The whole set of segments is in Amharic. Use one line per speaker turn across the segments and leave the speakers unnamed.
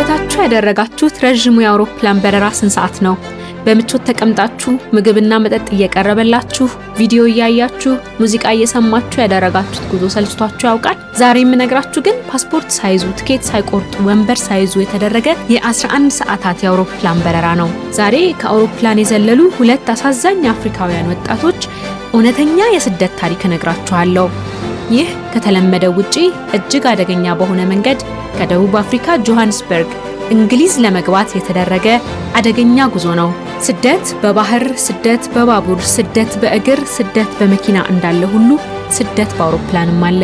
በሕይወታችሁ ያደረጋችሁት ረዥሙ የአውሮፕላን በረራ ስንት ሰዓት ነው? በምቾት ተቀምጣችሁ ምግብና መጠጥ እየቀረበላችሁ፣ ቪዲዮ እያያችሁ፣ ሙዚቃ እየሰማችሁ ያደረጋችሁት ጉዞ ሰልችቷችሁ ያውቃል? ዛሬ የምነግራችሁ ግን ፓስፖርት ሳይዙ፣ ትኬት ሳይቆርጡ፣ ወንበር ሳይዙ የተደረገ የ11 ሰዓታት የአውሮፕላን በረራ ነው። ዛሬ ከአውሮፕላን የዘለሉ ሁለት አሳዛኝ አፍሪካውያን ወጣቶች እውነተኛ የስደት ታሪክ እነግራችኋለሁ። ይህ ከተለመደው ውጪ እጅግ አደገኛ በሆነ መንገድ ከደቡብ አፍሪካ ጆሃንስበርግ እንግሊዝ ለመግባት የተደረገ አደገኛ ጉዞ ነው። ስደት በባህር፣ ስደት በባቡር፣ ስደት በእግር፣ ስደት በመኪና እንዳለ ሁሉ ስደት በአውሮፕላንም አለ።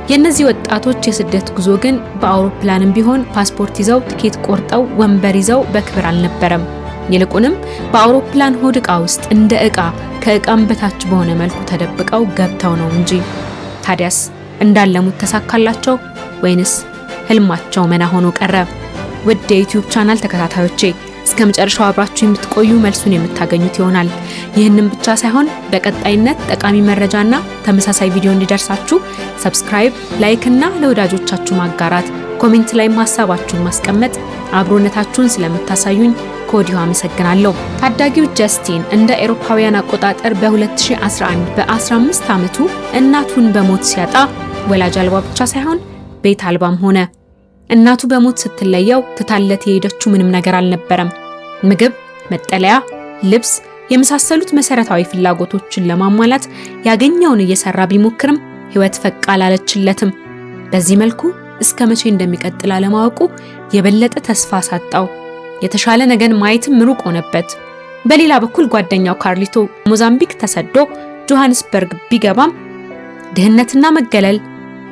የእነዚህ ወጣቶች የስደት ጉዞ ግን በአውሮፕላንም ቢሆን ፓስፖርት ይዘው፣ ትኬት ቆርጠው፣ ወንበር ይዘው በክብር አልነበረም። ይልቁንም በአውሮፕላን ሆድ ዕቃ ውስጥ እንደ ዕቃ፣ ከዕቃም በታች በሆነ መልኩ ተደብቀው ገብተው ነው እንጂ። ታዲያስ እንዳለሙት ተሳካላቸው ወይንስ ህልማቸው መና ሆኖ ቀረ? ውድ የ YouTube channel ተከታታዮቼ፣ እስከ መጨረሻው አብራችሁ የምትቆዩ መልሱን የምታገኙት ይሆናል። ይህንም ብቻ ሳይሆን በቀጣይነት ጠቃሚ መረጃና ተመሳሳይ ቪዲዮ እንዲደርሳችሁ subscribe፣ like እና ለወዳጆቻችሁ ማጋራት፣ comment ላይ ሀሳባችሁን ማስቀመጥ አብሮነታችሁን ስለምታሳዩኝ ከወዲሁ አመሰግናለሁ። ታዳጊው ጀስቲን እንደ አውሮፓውያን አቆጣጠር በ2011 በ15 ዓመቱ እናቱን በሞት ሲያጣ ወላጅ አልባ ብቻ ሳይሆን ቤት አልባም ሆነ። እናቱ በሞት ስትለየው ትታለት የሄደችው ምንም ነገር አልነበረም። ምግብ፣ መጠለያ፣ ልብስ የመሳሰሉት መሰረታዊ ፍላጎቶችን ለማሟላት ያገኘውን እየሰራ ቢሞክርም ሕይወት ፈቅ አላለችለትም። በዚህ መልኩ እስከ መቼ እንደሚቀጥል አለማወቁ የበለጠ ተስፋ አሳጣው። የተሻለ ነገን ማየትም ሩቅ ሆነበት። በሌላ በኩል ጓደኛው ካርሊቶ ሞዛምቢክ ተሰዶ ጆሃንስበርግ ቢገባም ድህነትና መገለል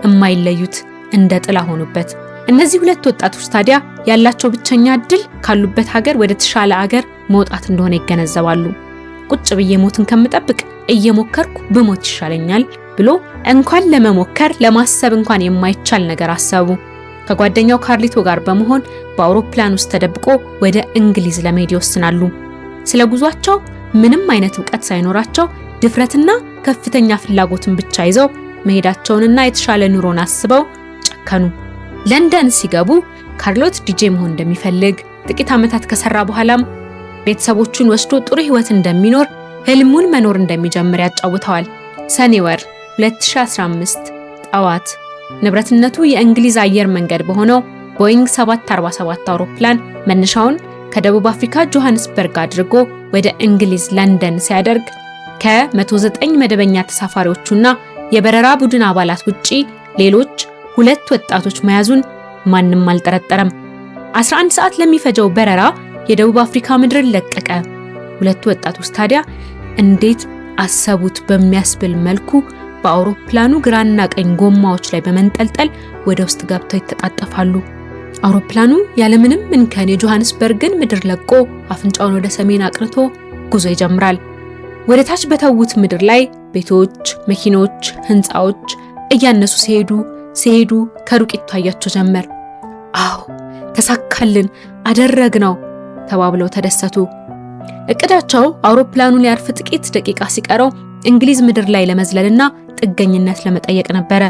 የማይለዩት እንደ ጥላ ሆኑበት። እነዚህ ሁለት ወጣቶች ታዲያ ያላቸው ብቸኛ እድል ካሉበት ሀገር ወደ ተሻለ ሀገር መውጣት እንደሆነ ይገነዘባሉ። ቁጭ ብዬ ሞትን ከምጠብቅ እየሞከርኩ ብሞት ይሻለኛል ብሎ እንኳን ለመሞከር ለማሰብ እንኳን የማይቻል ነገር አሰቡ። ከጓደኛው ካርሊቶ ጋር በመሆን በአውሮፕላን ውስጥ ተደብቆ ወደ እንግሊዝ ለመሄድ ይወስናሉ። ስለ ጉዟቸው ምንም አይነት እውቀት ሳይኖራቸው ድፍረትና ከፍተኛ ፍላጎትን ብቻ ይዘው መሄዳቸውንና የተሻለ ኑሮን አስበው ጨከኑ። ለንደን ሲገቡ ካርሎት ዲጄ መሆን እንደሚፈልግ፣ ጥቂት ዓመታት ከሰራ በኋላም ቤተሰቦቹን ወስዶ ጥሩ ሕይወት እንደሚኖር፣ ህልሙን መኖር እንደሚጀምር ያጫውተዋል። ሰኔ ወር 2015 ጠዋት ንብረትነቱ የእንግሊዝ አየር መንገድ በሆነው ቦይንግ 747 አውሮፕላን መነሻውን ከደቡብ አፍሪካ ጆሃንስበርግ አድርጎ ወደ እንግሊዝ ለንደን ሲያደርግ ከ109 መደበኛ ተሳፋሪዎቹና የበረራ ቡድን አባላት ውጪ ሌሎች ሁለት ወጣቶች መያዙን ማንም አልጠረጠረም። 11 ሰዓት ለሚፈጀው በረራ የደቡብ አፍሪካ ምድርን ለቀቀ። ሁለቱ ወጣቶች ታዲያ እንዴት አሰቡት በሚያስብል መልኩ በአውሮፕላኑ ግራና ቀኝ ጎማዎች ላይ በመንጠልጠል ወደ ውስጥ ገብተው ይተጣጠፋሉ። አውሮፕላኑ ያለምንም እንከን የጆሃንስበርግን ምድር ለቆ አፍንጫውን ወደ ሰሜን አቅንቶ ጉዞ ይጀምራል። ወደ ታች በተዉት ምድር ላይ ቤቶች፣ መኪኖች፣ ህንፃዎች እያነሱ ሲሄዱ ሲሄዱ ከሩቅ ይታያቸው ጀመር። አዎ፣ ተሳካልን፣ አደረግነው ተባብለው ተደሰቱ። እቅዳቸው አውሮፕላኑ ሊያርፍ ጥቂት ደቂቃ ሲቀረው እንግሊዝ ምድር ላይ ለመዝለልና ጥገኝነት ለመጠየቅ ነበረ።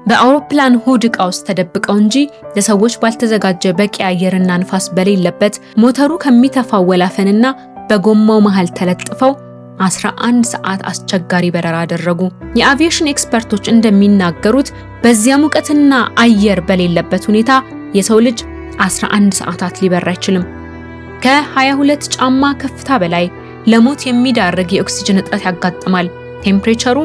በአውሮፕላን ሆድ ዕቃ ውስጥ ተደብቀው እንጂ ለሰዎች ባልተዘጋጀ በቂ አየርና ንፋስ በሌለበት ሞተሩ ከሚተፋው ወላፈንና በጎማው መሃል ተለጥፈው 11 ሰዓት አስቸጋሪ በረራ አደረጉ። የአቪዬሽን ኤክስፐርቶች እንደሚናገሩት በዚያ ሙቀትና አየር በሌለበት ሁኔታ የሰው ልጅ 11 ሰዓታት ሊበር አይችልም። ከ22 ጫማ ከፍታ በላይ ለሞት የሚዳርግ የኦክሲጅን እጥረት ያጋጥማል። Temperature ሩ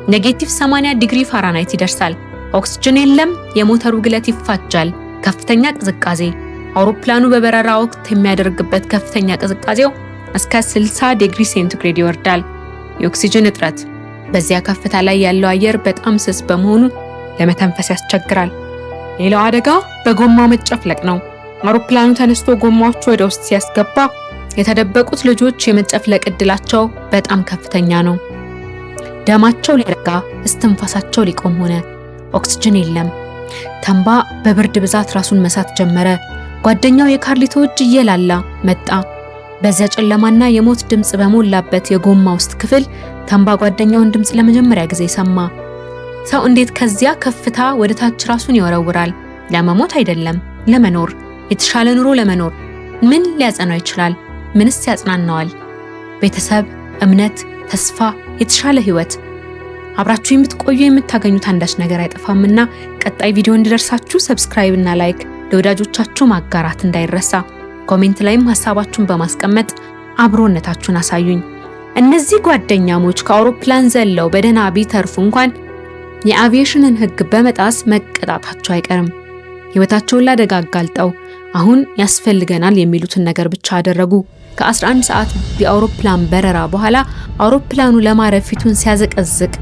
negative 80 ዲግሪ ፋራናይት ይደርሳል። ኦክሲጅን የለም፣ የሞተሩ ግለት ይፋጃል። ከፍተኛ ቅዝቃዜ፣ አውሮፕላኑ በበረራ ወቅት የሚያደርግበት ከፍተኛ ቅዝቃዜው እስከ 60 ዲግሪ ሴንቲግሬድ ይወርዳል። የኦክሲጅን እጥረት፣ በዚያ ከፍታ ላይ ያለው አየር በጣም ስስ በመሆኑ ለመተንፈስ ያስቸግራል። ሌላው አደጋ በጎማ መጨፍለቅ ነው። አውሮፕላኑ ተነስቶ ጎማዎቹ ወደ ውስጥ ሲያስገባ የተደበቁት ልጆች የመጨፍለቅ እድላቸው በጣም ከፍተኛ ነው። ደማቸው ሊረጋ፣ እስትንፋሳቸው ሊቆም ሆነ። ኦክሲጅን የለም። ተንባ በብርድ ብዛት ራሱን መሳት ጀመረ። ጓደኛው የካርሊቶ እጅ እየላላ መጣ። በዚያ ጨለማና የሞት ድምፅ በሞላበት የጎማ ውስጥ ክፍል ተንባ ጓደኛውን ድምፅ ለመጀመሪያ ጊዜ ሰማ። ሰው እንዴት ከዚያ ከፍታ ወደ ታች ራሱን ይወረውራል? ለመሞት አይደለም፣ ለመኖር፣ የተሻለ ኑሮ ለመኖር ምን ሊያጸናው ይችላል? ምንስ ያጽናናዋል? ቤተሰብ፣ እምነት፣ ተስፋ፣ የተሻለ ህይወት። አብራችሁ የምትቆዩ የምታገኙት አንዳች ነገር አይጠፋምና ቀጣይ ቪዲዮ እንዲደርሳችሁ subscribe እና like፣ ለወዳጆቻችሁ ማጋራት እንዳይረሳ። Comment ላይም ሀሳባችሁን በማስቀመጥ አብሮነታችሁን አሳዩኝ። እነዚህ ጓደኛሞች ከአውሮፕላን ዘለው በደህና ቢተርፉ እንኳን የአቪዬሽንን ሕግ በመጣስ መቀጣታቸው አይቀርም። ህይወታቸውን ለአደጋ አጋልጠው አሁን ያስፈልገናል የሚሉትን ነገር ብቻ አደረጉ። ከ11 ሰዓት የአውሮፕላን በረራ በኋላ አውሮፕላኑ ለማረፍ ፊቱን ሲያዘቀዝቅ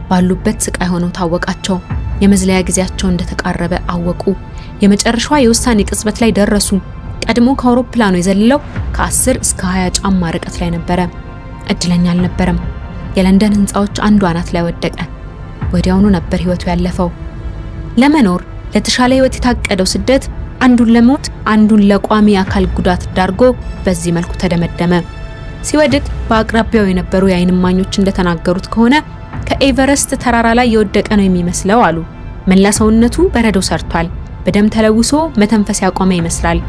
ባሉበት ስቃይ ሆነው ታወቃቸው። የመዝለያ ጊዜያቸው እንደተቃረበ አወቁ። የመጨረሻዋ የውሳኔ ቅጽበት ላይ ደረሱ። ቀድሞ ከአውሮፕላኑ የዘለለው ከ10 እስከ 20 ጫማ ርቀት ላይ ነበረ። እድለኛ አልነበረም። የለንደን ህንፃዎች አንዱ አናት ላይ ወደቀ። ወዲያውኑ ነበር ህይወቱ ያለፈው። ለመኖር፣ ለተሻለ ህይወት የታቀደው ስደት አንዱን ለሞት አንዱን ለቋሚ አካል ጉዳት ዳርጎ በዚህ መልኩ ተደመደመ። ሲወድቅ በአቅራቢያው የነበሩ የዓይን እማኞች እንደተናገሩት ከሆነ ከኤቨረስት ተራራ ላይ የወደቀ ነው የሚመስለው አሉ። መላ ሰውነቱ በረዶ ሰርቷል፣ በደም ተለውሶ መተንፈስ ያቆመ ይመስላል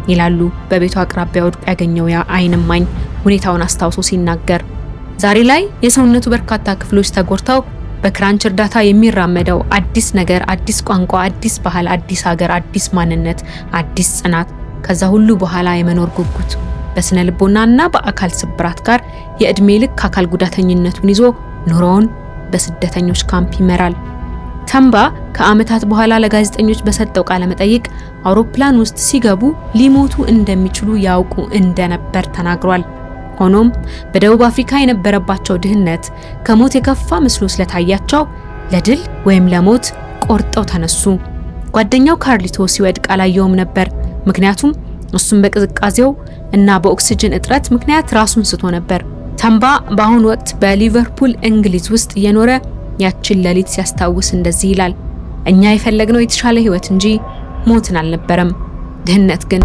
ይላሉ በቤቱ አቅራቢያ ወድቆ ያገኘው የዓይን እማኝ ሁኔታውን አስታውሶ ሲናገር። ዛሬ ላይ የሰውነቱ በርካታ ክፍሎች ተጎድተው በክራንች እርዳታ የሚራመደው አዲስ ነገር፣ አዲስ ቋንቋ፣ አዲስ ባህል፣ አዲስ ሀገር፣ አዲስ ማንነት፣ አዲስ ጽናት፣ ከዛ ሁሉ በኋላ የመኖር ጉጉት በስነ ልቦናና በአካል ስብራት ጋር የእድሜ ልክ አካል ጉዳተኝነቱን ይዞ ኑሮውን በስደተኞች ካምፕ ይመራል። ተምባ ከዓመታት በኋላ ለጋዜጠኞች በሰጠው ቃለ መጠይቅ አውሮፕላን ውስጥ ሲገቡ ሊሞቱ እንደሚችሉ ያውቁ እንደነበር ተናግሯል። ሆኖም በደቡብ አፍሪካ የነበረባቸው ድህነት ከሞት የከፋ መስሎ ስለታያቸው ለድል ወይም ለሞት ቆርጠው ተነሱ። ጓደኛው ካርሊቶ ሲወድቅ አላየውም ነበር፣ ምክንያቱም እሱም በቅዝቃዜው እና በኦክሲጅን እጥረት ምክንያት ራሱን ስቶ ነበር። ተምባ በአሁኑ ወቅት በሊቨርፑል እንግሊዝ ውስጥ እየኖረ ያችን ሌሊት ሲያስታውስ እንደዚህ ይላል። "እኛ የፈለግነው የተሻለ ህይወት እንጂ ሞትን አልነበረም። ድህነት ግን